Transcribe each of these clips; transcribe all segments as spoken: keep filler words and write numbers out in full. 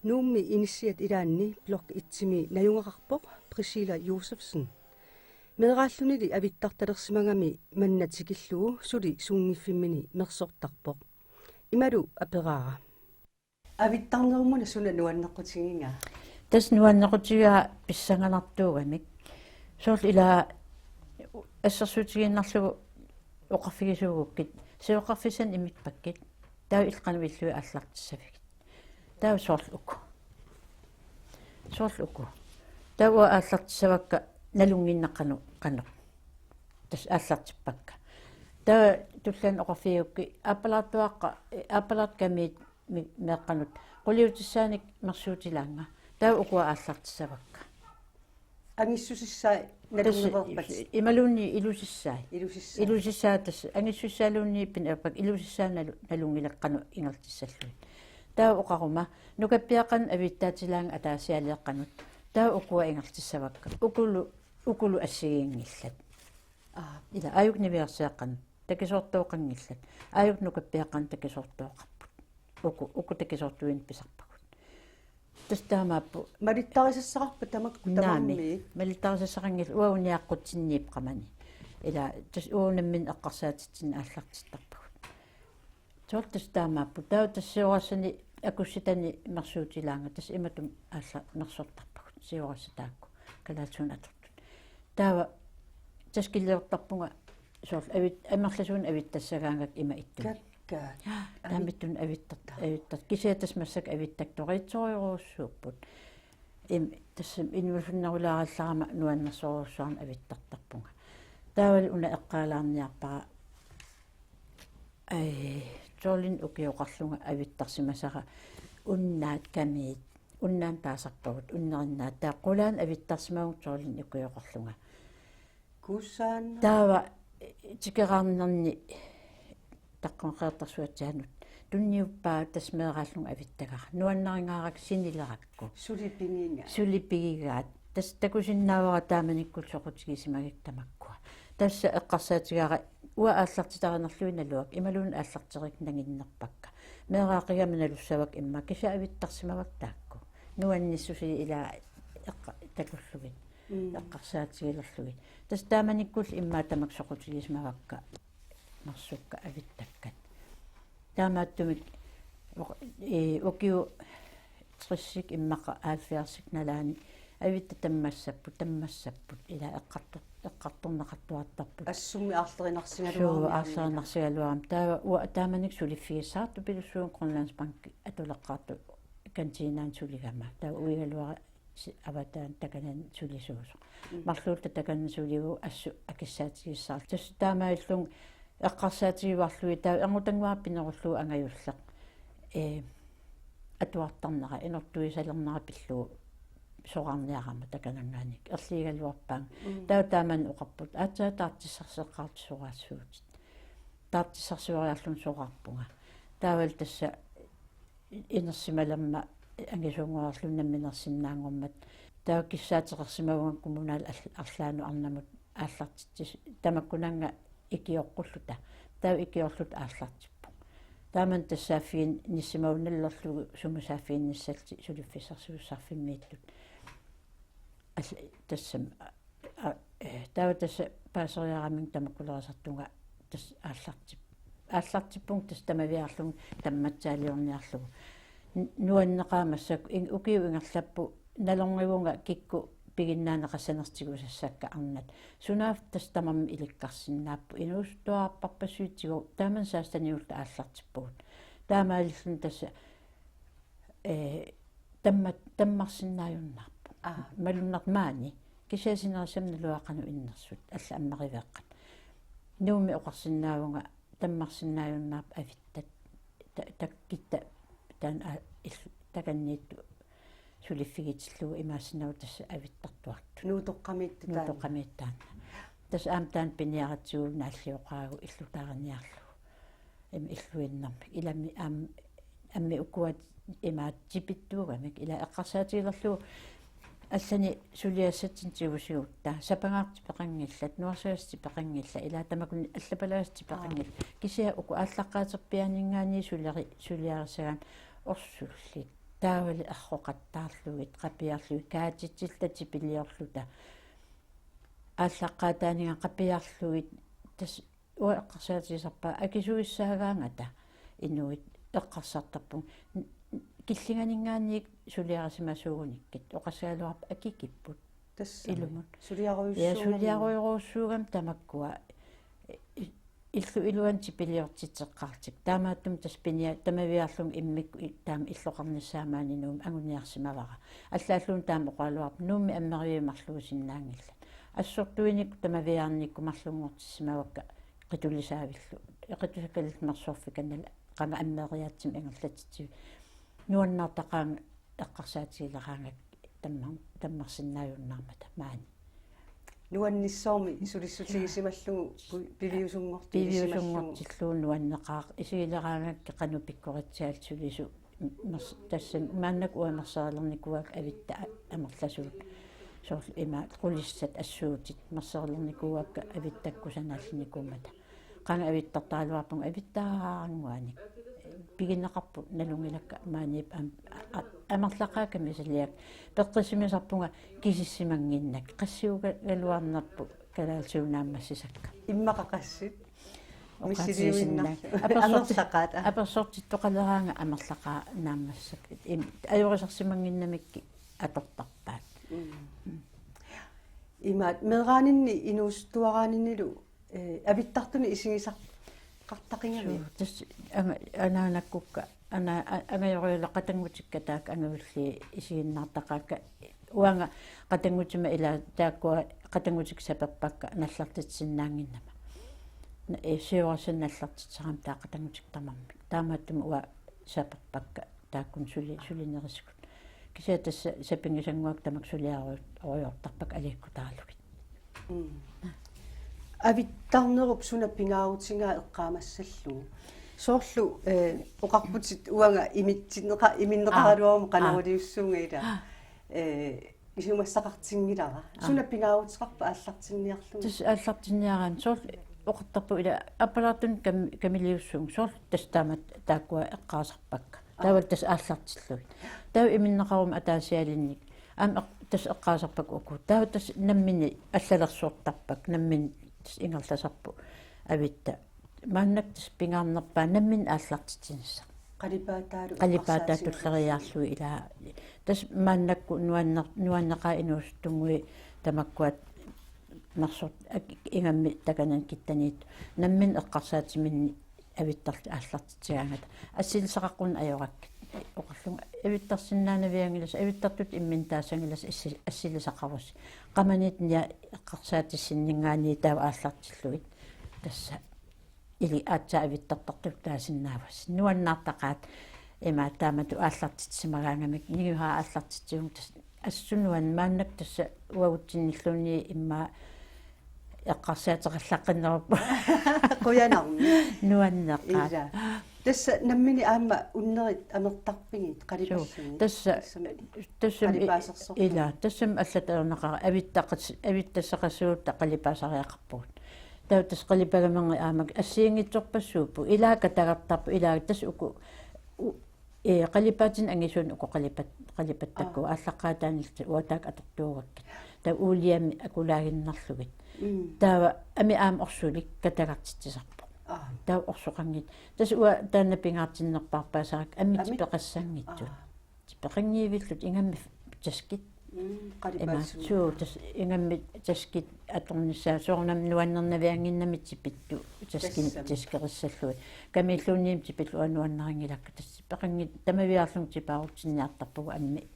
Nuummi inissiat ilaanni Blok et-imi najugaqarpoq Priscilla Josefsen. Meeraallunili avittartalersimagami manna tikillugu suli suunngiffimminni mersortarpoq. Imalu aperaara: Avittarnerumuna suna nuannequtigigaa? Tassa nuannequtigigaa pissanganartuugamik. Soorlu ila assersuutigiinnarlugu oqarfigisuugukkit, siuaqqarfissanik imippakkit, taava illit qanoq illui aallartissavigit. Taava soorlu uku. Soorlu uku. Taava aallartissavakka nalunnginnaq qanoq, qanoq. Tassa aallartippakka. Taava tulliani oqarfigigukkit aappalaartuaqqat, aappalaartut kamiit mi-, meeqqanut quliutissaanik mersuutilaannga. Taava ukua aallartissavakka. Angissusissaat nalunngereerpat? Tassa imaluunniit ilusissaat. Ilusissaat. Ilusissaat tassa. Angissusissaaluunniit pinappak ilusissaat nalu-, nalunngileqqanut ingerlatissallugit. Taava oqaruma nukappiaqqanut avittaatilaannga ataasialeeqqanut. Taava ukua ingerlatissavakka. Ukulu, ukulu assigiinngillat. Aa. Ila aajuku niviarsiaqqanut. Takisoortooqanngillat. Aajuku nukappiaqqanut takisoortooqarput. Uku, uku takisoortuineq pisarpagut. Tassa taamaappoq. Malittarisassaqarpa tamakku? Naamik. Tamarmik? Malittarisassaqanngillat, uagut niaqqutsinniippoq qamani. Ila tassa uagut nammineq eqqarsaatitsinnik aallartittarpagut. Soorlu tassa taamaappoq. Taava tassa siorassanik akussitani mersuutilaannga, tassa imatut aalla-, mersortarpagut. Siorassat taakku. Kalaallisuunik atortut. Taava tassa kiliortarpunga soorlu avit-, amerlasuunik avittassagaangakku ima ittunik. Kakkaak. Jaa, taamaattunik avittar-, avittar-. Kisianni tassa massakkut avittakkat toriitsorujorujussuupput. Im-, tassa inuusunnerulaarallarama nuannersorujussuarmik avittartarpunga. Taavalu una eqqaalaarniarpara, ai, soorlumi ukioqarlunga avittarsimasara unnaat kamiit, unnaannut taasarpagut, unnerinnaat. Taava qulaanut avittarsimavunga soorlumi ukioqarlunga. Kusanaq. Taava, eh, tikeraarnerni taqqamaqaartarsuatsianut tunniuppaa tassa meeraallunga avittagara. Nuannarigaarakku sinilerakku. Suli pigigaat. Suli pigigaat. Tassa takusinnaavara taamanikkut soqutigisimagakkit tamakkua. Tassa eqqarsaatigaara uanga aallartitarinerlugit naluakka, imaluunniit aallarterikkit nanginnerpakka. Meeraaqigama nalussavakka immaqa kisianni avittarsimavakka taakku. Nuannissusia ilaa eqqa-, takullugit. Mm. Eqqarsaatigilerlugit. Tassa taamanikkulli immaqa tamakku soqutigisimavakka mersukkat avittakkat. Taamaattumik oq-, ee, ukiut tressit immaqa halvfjerdsit nalaanni avittat tammassapput, tammassapput, ilaa eqqartor-, eqqartorneqartuartarput. Assummi aarlerinarsigaluarami. Suu, aarlerinarsigaluarami. Taava uanga taamanikkut suliffigissaartupilussuuvunga Grønlandsbanken atuleqqaartut kantinaani suligama. Taava uigaluara si-, avataani takanani sulisuusoq. Mm. Marluulluta takanani sulivugut assut akissaatigissaarluta. Tassa taamaalillunga eqqarsaatigivarlugit taava ernutannguaq pinerullugu angajulleq. Ee, atuartarnera, inortuisalernera pillugu soraarniarama takananngaanniit. Erligigaluarpaanga. Mm. Taava taamani oqarput: Aatsaat taartissarseqqaartut soraassuutit. Taartissarsioriarlunga soraarpunga. Taavalu tassa inersimalermat angisuunngoriarlunga namminersinnaanngormat. Taava kissaateqarsimavunga kommunal al-, arlaannut arnamut aallartitsis-, tamakkunannga ikioqqulluta. Taava ikiorluta aallartippunga. Taamani tassaaffiginnissimavunga nalorlugu sumut saaffiginnissalluta suliffissarsiussarfimmiilluta. Al-, tassami A-, eh, taava tassa paaseriaraminnga tamakkulerisartunga tassa aallartip-, aallartippunga tassa tamaviaarlunga tammatsaaliorniarlugu. N-, nuanneqaaq massakkut ing-, ukiut ingerlapput nalornivunga kikkut piginnaaneqassanersut tigusassakka arnat. Sunaaffa tassa tamarmik ilikkarsinnaapput. Inuusuttuararparpassuit tigu-, taamani seksteniulluta aallartippugut. Taamaalilluni tassa ee, tamma-, tammarsinnaajunnaarpoq. Aa. Malunnartoq maani. Kisianni sinerissami naluara qanoq innersut, allat ammariveeqqat. Nuummi oqarsinnaavunga tammarsinnaajunnaarput avittat. Ta-, takitta taanna a-, il-, takanniittut suliffigitillugu imaassinnaavoq tassa avittartuartut. Nuutoqqamiittut taanna. Nuutoqqamiittut taanna. Tassa aamma taanna piniaratsigu naalliuqaagut illutaariniarlugu. Ima illuinnarmik. Ilami am-, ammi ukua imaattoq tipittuugamik. Ila eqqarsaatigilerlugu allanik suliassatsinnik tigusigutta. Sapangaarsut tipeqanngillat, nuersagassat tipeqanngillat, ila tamakkunani allapalagasut tipeqanngillat. Aa. Kisianni uku aallaqqaaterpiaaninngaanniit suleri-, suliarissagaanni orsullit. taavali arroqattaarlugit, qapiarlugit, kaatitsilluta tipiliorluta. Aallaqqaataaninnga qapiarlugit, tassa uanga eqqarsaatigisarpara akisuissaagaangata inuit eqqarsartarput. N-, n-, killinganinngaanniit suliarisimasuugunikkit, oqassagaluarpat akikipput. Tassami. Ilumut. Suliarujussuugami. Ja, suliarujorujussuugami tamakkua i-, illup iluani tipiliortitseqqaartut. Taamaattumik tassa pinia-, tamaviaarlunga immikkut i-, taama illoqarnissaa maani Nuummi anguniarsimavara. Allaalluunniit taama oqaraluarpoq Nuummi ammeriviit marluusinnaanngillat. Assortuinikkut tamaviaarnikkut marlunngortissimavakka qitulisaavillu. Qitusakkalillu nersorfikannali qanga ammeriaatsimik ingerlatsitsivik. Nuannaartaqaanga eqqarsaatigileraangakku tammar-, tammarsinnaajunnaarmata maani. Nuannissormi sulissutigisimallugu pu-, piviusunngortigisimallugu. Piviusunngortillugu nuanneqaaq isigileraangakkit qanoq pikkoritsiallugu sulisut mers-, tassami maannakkut uanga mersorilernikuuakka avitta a-, amerlasuut. Soorlu ima qulissat assuutit mersorilernikuuakka avittakkut sanaallernikuummata. Qanga avittartaraluarpunga avittaaraannguanik. Pigineqarput nalunngilakka maaniippoq am-, a-, a-, amerlaqaat kamisiliakkit. Peqqissimisarpunga kisissimannginnakku. Qassiugaluarnerput kalaallisuut naammassisakka. Immaqa qassit? Oqaatigisinnaavara. Missiliuinnarlugu. Apersorti-, amerlaqaat, aa. Apersortittoqaleraangat amerlaqaat naammassisakka. Im-, ajorisarsimannginnamikkit atortarpaat. Mm. Imaat meeraaninni inuusuttuaraaninnilu, eh, avittartunik isigisaqartaqigami. Suu, tassa anga-, anaanakkukka, ana-, a-, angajoriarlunga qatanngutikka taakku angajulliit isiginnaartaqaakka. Uanga qatanngutima ila taakkua qatanngutikka saperpakka nallartitsisinnaannginnama. Na-, eh, siorassanik nallartitsisarami taava qatanngutikka tamarmik. Taamaattumik uanga saperpakka taakkua suli-, sulinerisigut. Kisianni tassa sapinngisannguakka tamakku suliaru-, -rujoortarpakka aliikkutaarlugit. Mm. Avittarnerup suna pingaarutigaa eqqaamassallugu. Soorlu, eh, oqarputit uanga imitsinneqa-, iminneqaraluaruma. Aa. Qanoq iliussuunga ila. Aa. Eh, isumassaqartinngilara. Aa. Suna pingaaruteqarpa aallartinniarlugu? Tassa aallartinniaraanni soorlu oqartarpunga ila appalaartunik kam-, kamiliussuunga soorlu tassa taamatut taakkua eqqaasarpakka. Aa. Taavalu tassa aallartillugit. Taava iminneqaruma ataasialinnik. Aamma eq-, tassa eqqaasarpakka uku. Taava tassa nammineq allalersortarpakka, nammineq tassa ingerlasarput avitta. Maannakkut tassa pingaarnerpaaq nammineq aallartitsinissaq. Qalipaataalu. Qalipaataat eqqarsaatigalugu tulleriiaarlugit ilaa. Tassa maannakkut nuanner-, nuanneqaaq inuusuttunnguit tamakkua nersortut ak-, ingammik takanani kittaniittut. Nammineq eqqarsaatiminnik avittarlutik aallartitsigaangata. Assilisaqaqqunneq ajorakkit. Oqarlunga avittarsinnaanavianngilassi, avittartutut imminut taassanngilassi assi-, assilisaqarussi. Qamaniittoq nia eqqarsaatissinninngaanniit taava aallartillugit. Tassa ili aatsaat avittartartut taasinnaavassi. Nuannaartaqaat ima taamatut aallartitsisimagaangamikku, ninguhaa aallartitsivunga tassa assut nuann-, maannakkut tassa uagutsinnilluunniit immaqa eqqarsaateqallaqqinneruppunga. Qujanarmi. Nuanneqaaq. Ila. Tassa nammineq aamma unnerit amertarpigit qalipassuit? Suu, tassa, tassami, tassami, qalipaasersorput. Ila, tassami allatut ajornaqaaq avittaqas-, avittassaqassuugut qalipaasariaqarpugut. Taava tassa qalipaagamerngi aamma assigiinngitsorpassuupput. Ilaa katagartarput, ilaa tassa uku u-, ee, qalipaatinik angisuunik uku qalipat-, qalipattakku. Aa. Aallaqqaataaniillutik uanga taakku atortuugakkit. Taava uuliamik akulaaginnarlugit. Mm. Taava amit aamma orsulik katagartitsisarpoq. Aa. Taava orsoqanngitsoq. Tassa uanga taanna pingaartinnerpaarpaasarakku amit. Amit. Tipeqassanngitsut. Aa. Tipeqanngivillutik ingammik taskit. Mm, ima, qalipaassut. Suu, tassa ingammik taskit atornissaat soorunami nuannernaviannginnami tipittut taskin-, tassami, taskerissallugit. Kamiilluunniit tipillugu nuannarinngilakka tassa tipeqanngitsut tamaviaarlunga tipaarutsinniartarpugut ammi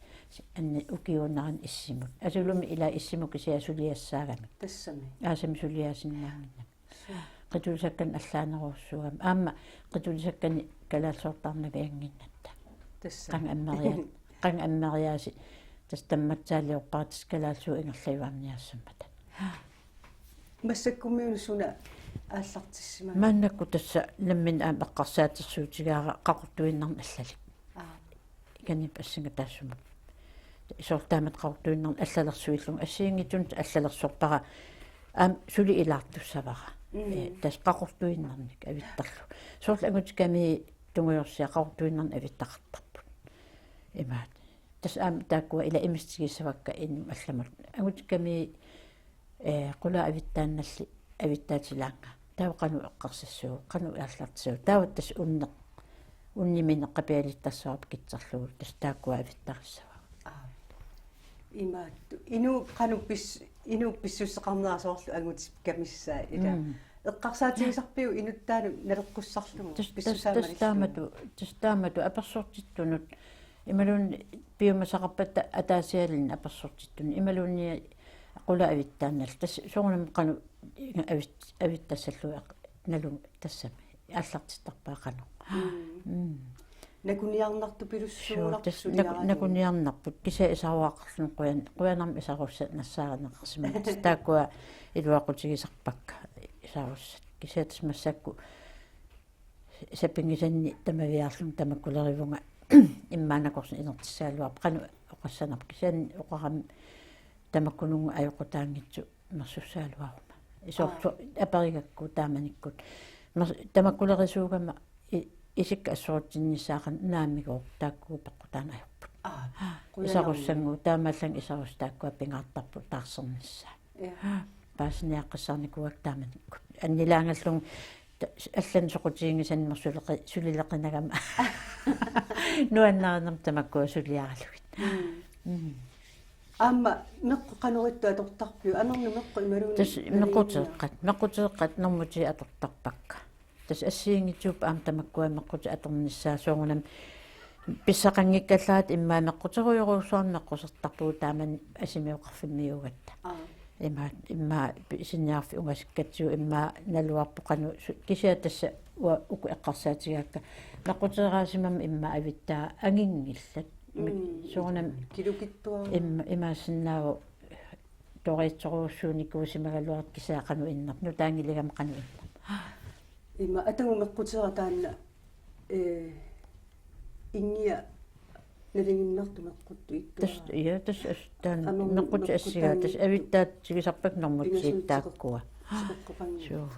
anni ukiuunerani issimut. Asulumi ila issimut kisianni suliassaagamik. Tassami. Aasami suliaasinnaannginnami. Qitulisakkanik allaanerujussuugami. Aamma qitulisakkanik kalaallisoortarnaviannginnatta. Tassa. Qanga ammeriaa-, qanga ammeriaasiit tassa tammatsaaliorpara tassa kalaallisuut ingerlajuarniassammata. Massakkummiuna suna aallartissimava? Maannakkut tassa nammineq aamma eqqarsaatersuutigaara qaqortuinnarnik allalik. Aa. Ikanip assinga taassuma. Soorlu taamatut qaqortuinnarnik allalersuillunga assigiinngitsunik allalersorpara aamma suli ilaartussavara. Mm. Ee, tassa qaqortuinnarnik avittarlugu. Soorlu angutit kamiit tungujorsiat qaqortuinnarnik avittaqartarput. Imaat. Tassa aamma taakkua ila imissigissavakka inummut allamut. Angutikkami, eh, qulaa avittaannalli avittaatilaannga. Taava qanoq eqqarsassagut, qanoq aallartissagut. Taava tassa unneq, unnimmi neqqapialittassavara kitsarlugu. Tassa taakkua avittarissavara. Aa. Imaattoq. Inuup qanoq pis-, inuup pissuseqarnera soorlu angutit kamissaat ila. Mm. Eqqarsaatigisarpiuk inuttaanut naleqqussarlugu? Tas-, tas-, pissusaa tassa malissugu? Taamatut, tassa taamatut apersortittunut. Imaluunniit piumasaqarpata ataasialinnik apersortittunut. Imaluunniit qulaa avittaannalli. Tassa soorunami qanoq avit-, avittassallugu nalunngilaq tassami. Aallartittarpaa qanoq. Mm. Mm. Nakuniarnartupilussuugunarpoq. Suu, tassa naku-, suliaralugu. Nakuniarnarput. Kisianni isaruaqarluni qujan-, qujanarmi isarussat nassaarineqarsimapput. Tassa taakkua iluaqutigisarpakka isarussat. Kisianni tassa massakkut sapinngisanni tamaviaarlunga tamakkulerivunga immaqa nakorsat inertissagaluarput. Qanoq oqassanerpa kisianni oqarami tamakkununnga ajoqutaanngitsoq mersussagaluaruma. Isorlu Aa. Aperigakku taamanikkut. Mer-, tamakkulerisuugama i-, isikka assorutsinnissaat qanoq naamigooq taakku peqqutaanut ajorput. Aa, qujanarmi. Isarussannguaq taamaallaat isarussat taakkua pingaartarput taarsernissaat. Ja. Paasiniaqqissaarnikuuakka taamanikkut. Annilaangallugu ta-, allanik soqutiginngisannik suleqi-, sulileqinagama. Nuannarinermik tamakkua suliaralugit. Mm. Mm. Aamma meqqut qanoq ittoq atortarpiuk? Amernut meqqut imaluunniit? Tassa meqquteeqqat, meqquteeqqat normutiit atortarpakka. Tassa assigiinngitsuupput aamma tamakkua meqqutit atornissaat soorunami pissaqanngikkallaat immaqa meqquterujorujussuarnik meqqusertarpugut taamani asimi oqarfimmiuugatta. Aa. Imaat, immaqa pi-, siniarfik ungasikkatsigu immaqa naluarput qanoq su-, kisianni tassa uanga uku eqqarsaatigaakka. Meqquteeraasimammat immaqa avittaa anginngillat. Mm. Soorunami kilukittuarami. Im-, imaassinnaavoq toriitsorujussuunikuusimagaluartut kisianni qanoq innerpoq, nutaanngiligama qanoq innerpoq. Ima atagu meqquteeraq taanna, eh, inngia nalinginnartoq meqquttut ittuaraq. Tassa, ja, tassa as-, taanna amernut meqqutit meqqut assigaa, taanna tassa avittaatigisarpakka normutiit pingasunut taakkua. Seqeqqoqanngilaq. Suu.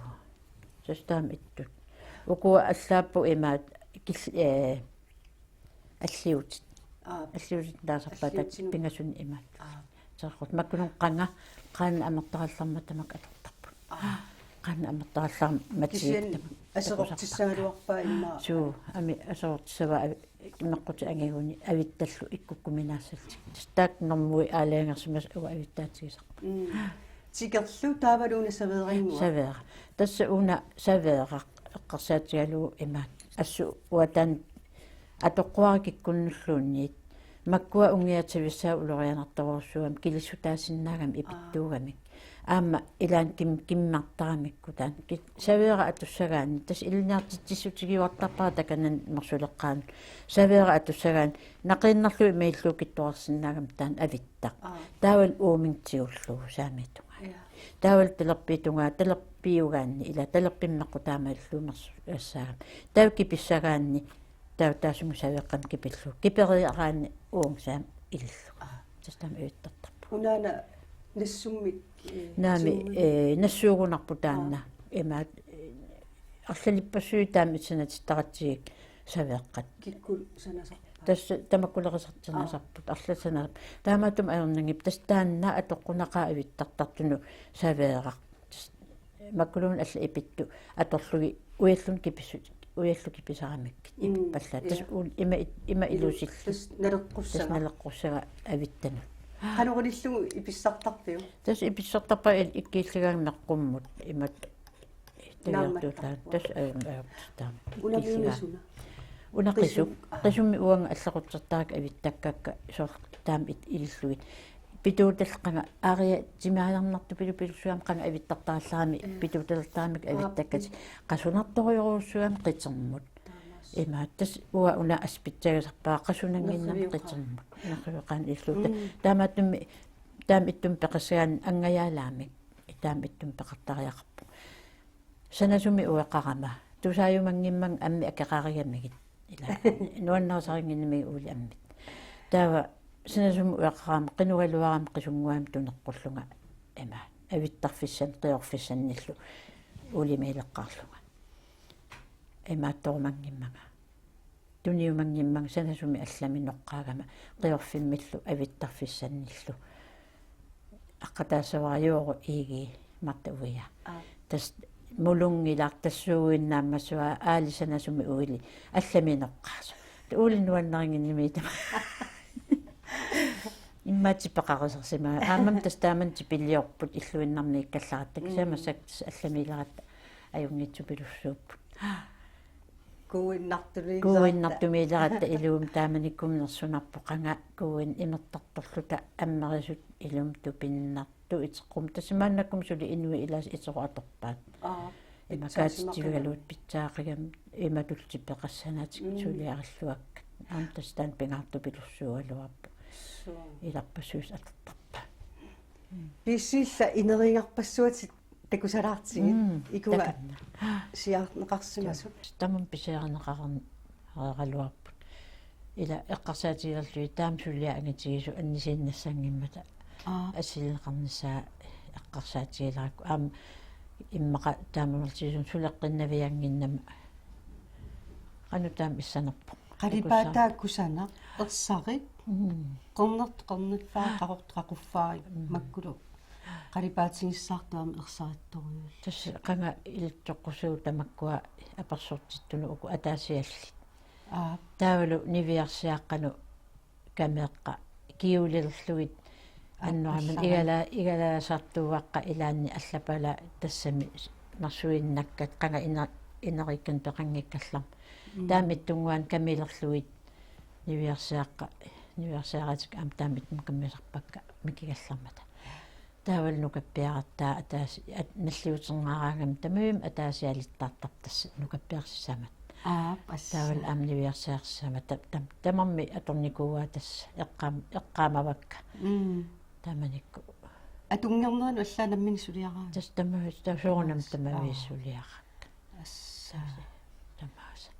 Tassa taama ittut. Ukua allaapput imaat kil-, eh, Alliutit. Aa. Alliutit taasarpaat taakku alliutinut pingasunut imaat. Aa. Seqeqqut makkununnga qanga, qaannat amertarallarmat tamakku atortarput. Aa. Qaannat amertarallarmat kisianni tamakku aserortissagaluarpaa immaqa. Suu, aamma aserortissavaa avi-, meqqutit angiguni avittallu ikkukkuminaassallutik. Tassa taakku normui aalajangersimasut uagut avittaatigisarput. Mm. Tikerlu taavalu una saveerannguaq. Saveeraq. Tassa una saveeraq eqqarsaatigalugu imaat. Assut uanga taanna atoqquara kikkunnulluunniit. Makkua unngiatsivissaat ulorianartorujussuugamik kilissutaasinnaagami ipittuugamik. Aamma ilaanni kim-, kimmartaramikku taanna. Ki-, saveeraq atussagaanni. Tassa ilinniartitsissutigiuartarpara takanani mersuleqqaanut. Saveeraq atussagaanni. Naqiinnarlugu imaallugit kittorarsinnaagami taanna avittaq. Aa. Taavalu uuminnga tigullugu saamiitungaa. Ja. Taavalu talerpiitungaa, talerpiugaanni, ila talerpimmeqqut taamaalillugu mersugassaagami. Taava kipissagaanni, taava taassuma saveeqqamik kipillugu. Kiperiaraanni uunga saami ilillugu. Aa. Tassa taama avittartarput. Unaana nassummik, eh, naami, nassuugunarpoq taanna. Aa. Imaat, eh, arlalippassuit taama sanatittaratsigik saveeqqat. Kikkut sanasarpaat? Tassa tamakkulerisartut sanasarput, arlaat sanasarput. Taamaattumik ajornanngippat tassa taanna atoqqunaqaaq avittartartunut saveeraq. Tassa makkuluunniit allat ipittut atorlugit ujalluunniit kipissut, ujalluunniit kipisaramikkit. Mm, ipippallaat. Tassa ja. Uul-, ima it-, ima ilu-, ilusillu. Tassa naleqqussaga. Tassa naleqqussaga avittanut. Qanoq ilillugu ipissartarpiuk? Tassa ipissartarpara il-, ikkiillagaanni meqqummut. Imatut. Tagiartuutaa. Naammattarpoq. Tassa ajor-, ajortut taama. Unamiuna suna? Una qisuk. Qisuk. Aa. Qisummi uanga allequtsertarakku avittakkakka soorlu taama it-, ilillugit. Pituutallit qanga aaria timaajarnartut pilupilussuugami qanga avittartarallarami. Mm. Pituutalertaramik avittakkatik. Aap. Qasunartorujorujussuugami qitermut. Taamaas. Imaattoq tassa uanga una assut pitsagasarpara qasunannginnami qitermut. Nerriviup qaanga. Nerriviup qaanga illuta. Mm. Taamaattumik taama ittumik peqassagaanni angajaalaamik. Taama ittumik peqartariaqarpoq. Sanasumik ueqarama. Tusaajumanngimmanga ammit akeqarigamigit. Ila nuannarisarinnginnamigit uuli ammit. Taava sanasumik ueqarama qinugaluarama qisunnguamik tuneqqullunga ima. Avittarfissan-, qiorfissannillu uulimiileqqaarlunga. Imaattorumanngimmanga. tuniumanngimmanga sanasumik allami noqqaagama qiorfimmillu avittarfissannillu. Aqqataassavara Jooro Egede Martha Uiaaq. Aa. Tassa Mulunngilaaq tassuuguinnaammassua aali sanasumik uili allami noqqaasoq. Uili nuannarinnginnami tama. Immaqa tipeqarisarsimagaat. Aammami tassa taamani tipiliorput illuinnarniikkallaratta. Mm. Kisianni massakkut tassa allamiileratta ajunngitsupilussuupput. Kuuinnartumiileratta. Kuuinnartumiileratta ilumut taamanikkut nersunarpoq qanga kuuinnaq imertartorluta ammerisut ilumut tupinnartut iteqqummat. Tassa maannakkut suli inuit ilaasa iterup atorpaat. Aa, imakaatitsivigaluit pitsaaqigami imatut tipeqassanatik. Mm. Suliarilluakkat. Aamma tassa taanna pingaartupilussuugaluarpoq. Suu. Ilarpassuisa atortarpaa. Piissilluta ineriartorpassuatit takusalaartigit. Mm, ikua takanna. Siaarneqarsimasut. Tamanna pisiarineqareeraluarput. Ila eqqarsaatigilerlugit taama suliaq angitigisoq annissiinnassanngimmata. Aa. Assigineqarnissaa eqqarsaatigilerakku. Aamma immaqa taamanerlugu suleqqinnaviannginnama. Qanoq taama issanerpoq. Qalipaataa kusanaq, ersarit, mm, qernertoq qerniffaa, qaqortoq qaquffaa, mm, makkulu. Qalipaatigissartuami ersarittorujuulluni. Tassa qanga ilitsoqqusuut tamakkua apersortittunut uku ataasiallit. Aa. Taavalu niviarsiaqqanut kameeqqat kiulilerlugit annoramin. Appassarit. Igala-, igalaasartuuaqqat ilaanni allapalaat tassami marsuinnakkat qanga ina-, ineriikkanik peqanngikkallarmat. Mm. Taama ittunnguanik kamilerlugit niviarsiaqqat, niviarsiaratik aamma taama ittumik kamisarpakka mikigallarmata. Taavalu nukappiarartaa ataasi-, at-, nalliuterngaraangami tamarmik ataasialittaartarput tassa nukappiarsissamatta. Aap, assa. Taavalu aamma niviarsiarsissamatta ta-, tam-, tamarmik atornikuuaat tassa eqqaam-, eqqaamavakka. Mm. Taamanikkut. Atunngernerinut allaat nammineq suliaraangat. Tassa tama-, tassa soorunami. Aas, tamaviisa suliarakku. Assa. Tamaasa.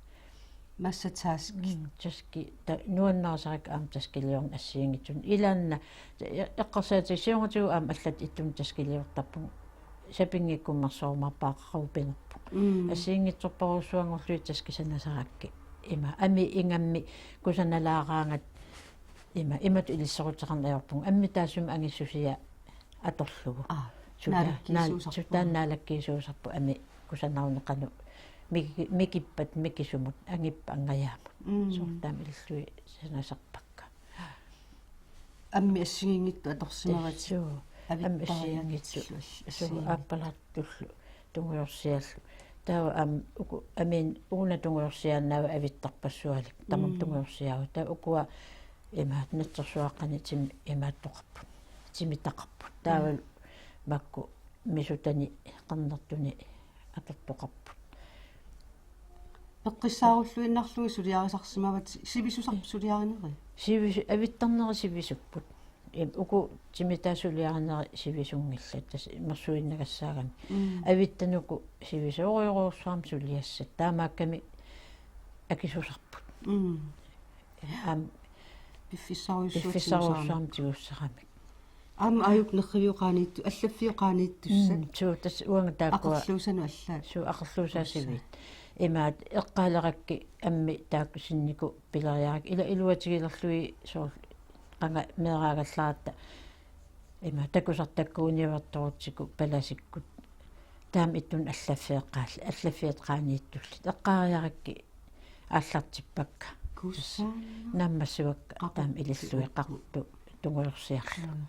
Massa taski. Mm, taski, ta-, nuannarisarakkit aamma taskiliorneq assigiinngitsunik. Ilaanni, e-, eqqarsaatigisassat siornatigut aamma allatut ittunik taskiliortarpugut. Sapinngikkumaarsorumaarpara qaqugu pinerpoq. Mm. Assigiinngitsorpassuanngorlugit taskisat nasarakkit. Ima, amit ingammik kusanalaaraangat ima, imatut ilisseruteqarneq ajorpugut. Ammi taassuma angissusia atorlugu. Aa, sutaa-, naalakkiisuusarput. Naal-, sutaa naalakkiisuusarput ammi kusanarneq qanoq miki-, mikippat mikisumut, angippat angajaamut. Mm. Soorlu taama ilillugit sanasarpakka. Ammi assigiinngitsut atorsimavatit. Suu. Ammi avittariaatsillu assigiinngitsut. Suu, assigiinngitsut. Aappalaartullu tungujorsiallu. Taava aamma uku-, amin una tungujorsiaannaavoq avittarpassualik. Tamarmik. Mm. Tungujorsiaavoq. Taava ukua imaat natsersuaqqani tim-, imaattoqarput. Timitaqarput. Taava. Mm. Makku misutani qernertuni atortoqarput. Peqqissaarulluinnarlugit suliarisarsimavatit sivisusarput suliarinerit? Sivis-, avittarnerit sivisupput. Im, uku timitaat suliarinerit sivisunngillat, tassa marsuinnagassaagamik. Mm. Avittanik uku sivisoorujorujussuarmik suliassat. Taamaakkami akisusarput. Mm. Aamma piffissarujussuaq, piffissarujussuarmik tigussaramik. Aamma aajuku nerrivioqaaniittu-, allaffioqaaniittussat. Mm, suu, tassa uanga taakkua. Aqerluusanut allaat. Suu, aqerluusaasiviit. Imaat eqqaalerakkit ammi taakku sinniku pileriarakku. Ila iluatigilerlugit soorlu qanga meeraagallaratta. Ima takusartakkuuniuartorutsikkut palasikkut. Taama ittunik allaffiit eqqaal-, allaffiit eqqaaniittullit. Eqqaariarakkit aallartippakka. Kusanaq. Naammassivakka. Qaqortoq. Taama ilillugit qaqortoq tungujorsiarlugu. Tungujorsiarlugu.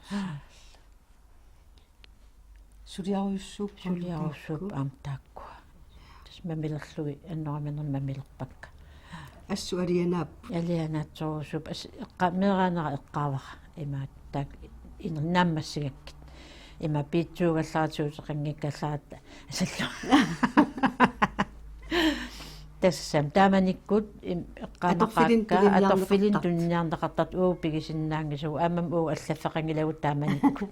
Suliarujussuupput. Suliarujussuupput aamma taakkua. Tassa mamilerlugit annoraminernut mamilerpakka. Assut alianaapput. Alianaatsorujussuupput. As-, eqqa-, meeraanera eqqaavara. Imaat taakku in-, naammassigakkit. Ima piitsuugallaratta suuteqanngikkallarata. Asallu. Tassami taamanikkut im-, eqqaamaqaakka atorfilinnut tuniniarneqartartut. Atorfilinnut tuniniarneqartartut uagut pigisinnaanngisagut aammami uagut allaffeqanngilagut taamanikkut.